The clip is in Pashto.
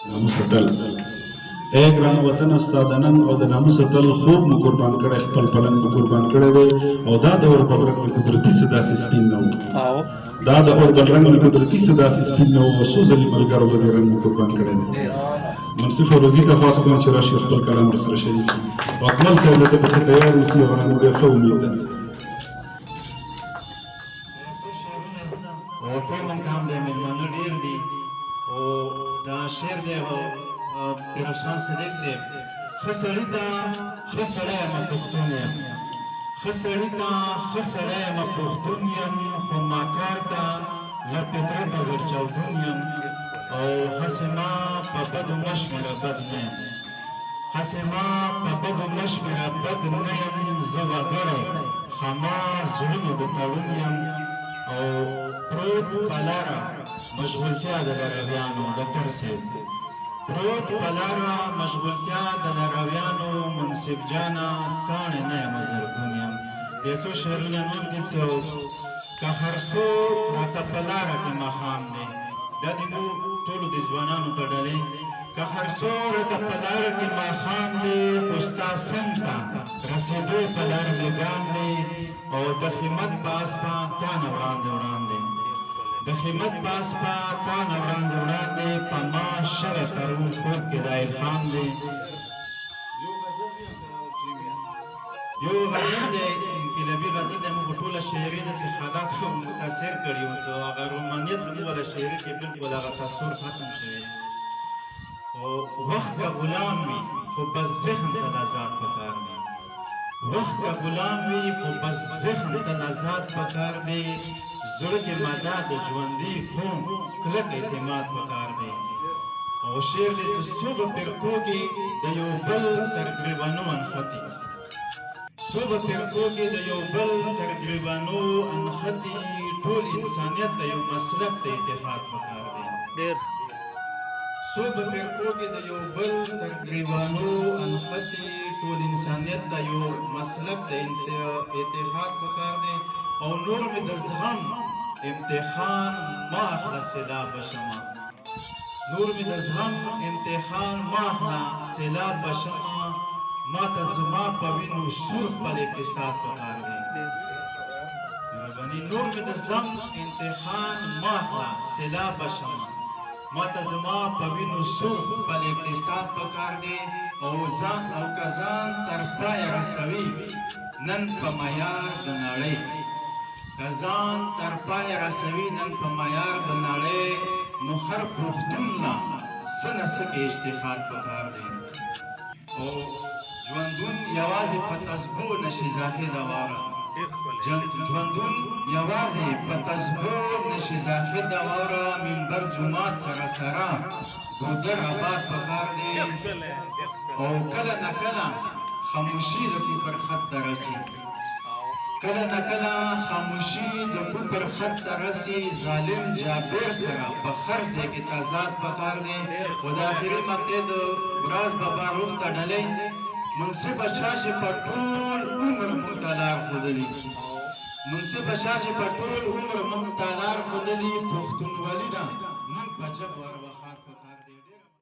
ناموس اتل اے ګران وطن، ستا د ننګ او د ناموس اتل، خوب مو قربان کړی، خپل پلنګ مو قربان کړی دی. او دا د اور بل رنګ مې قدرتي څه داسې سپین نه و. دا د اور بل رنګ مې قدرتي څه داسې سپین نه و، څو ځلې ملګرو د دې رنګ مو قربان کړی دی. منصف روزي ته خواست کوم چې راشي، خپل کلام ورسره شریک کړي، او اکمل صاحب له ته څه تیار اوسي او نن ډېر ښه امید ده. او ټیم هم کم دی، مېلمانه ډېر دي. او دا شعر دی پیرشان صدیق صاحب: ښه سړي ته ښه سړی یم، پښتون یم. ښه سړي ته ښه سړی یم، پښتون یم، خو ماکار ته له فطرته زړچاودون یم. او هسې ما په بدو مه شمېره، بد نه یم. هسې ما په بدو مه شمېره، بد نه یم، زه وګړی خمار زړونو د تړون یم. او پروت په لاره مشغولتیا د لارویانو، ډاکټر صاحب، پروت په لاره مشغولتیا د لارویانو، منصف جانه کاڼی نه یم، زرګون یم. بیا څو شعرونه نور دي. څو که هر څو راته په لاره کې ماښام دی، دا د مو ټولو د ځوانانو ته ډلې: که هر څو راته په لاره کې ماښام دی، خو ستا څنګ ته رسېدو په لار مې ګام دی. او د همت په اسپه تا نه وړاندې وړاندې، د همت په اسپه تا نه وړاندې وړاندې، په ما شوی پرون خوب کې دا الهام دی. یو غزل دی، انقلابي غزل دی. موږ ټوله شاعري داسې حالات متاثر کړي یو چې هغه رومانیت موږ له شاعري کې بالکل هغه تاثر ختم شوی. او وخت که غلام وي، خو بس ذهن ته لذات پکار دی. وخت که غلام وي، خو بس ذهن ته لذات پکار دی. زړه کې ماده د ژوندي قوم کلک اعتماد پکار دی. او شعر دی چې څو به فرقو کې د یو بل تر ګریوانو انښتي، څو به فرقو کې د یو بل تر ګریوانو انښتي، ټول انسانیت ته یو مسلک د اتحاد پکار دی. ډېر. څو به فرقو کې د یو بل تر ګریوانو انښتي، ټول انسانیت ته یو مسلک د اتحاد پکار دی. او نور مې د زغم امتحان ما اخله، سیلاب به شمه. نور مې د زغم امتحان ما اخله، سیلاب به شمه. ما ته زما په وینو سور خپل اقتصاد پکار دی. مهرباني. نور مې د زغم امتحان ما اخله، سیلاب به شمه. ما ته زما په وینو سور خپل اقتصاد پکار دی. او ځان او که ځان تر پایه رسوي نن په معیار د نړۍ، که ځان تر پایه رسوي نن په معیار د نړۍ، نو هر پښتون له څه نه څه کې اجتهاد پکار دی. او ژوندون یوازې په تسبو نشي زاهده واوره. ډېر ښکلی. ژوندون یوازې په تسبو نشي زاهده واوره، منبر جومات سره سره ګودر آباد پکار دی. ډېر ښکلی، ډېر ښکلی. او کله نه کله خاموشي د کفر خط ته رسي، کله نه کله خاموشي د کفر خط ته رسي، ظالم جابر سره په هر ځای کې تضاد پکار دی. او د آخري مقطع د راز بابا روح ته ډلې: منصفه چا چې په ټول عمر مونږ ته لار ښودلې، منصفه چا چې په ټول عمر مونږ ته لار ښودلې، پښتونولي ده مونږ په جبو ارواښاد.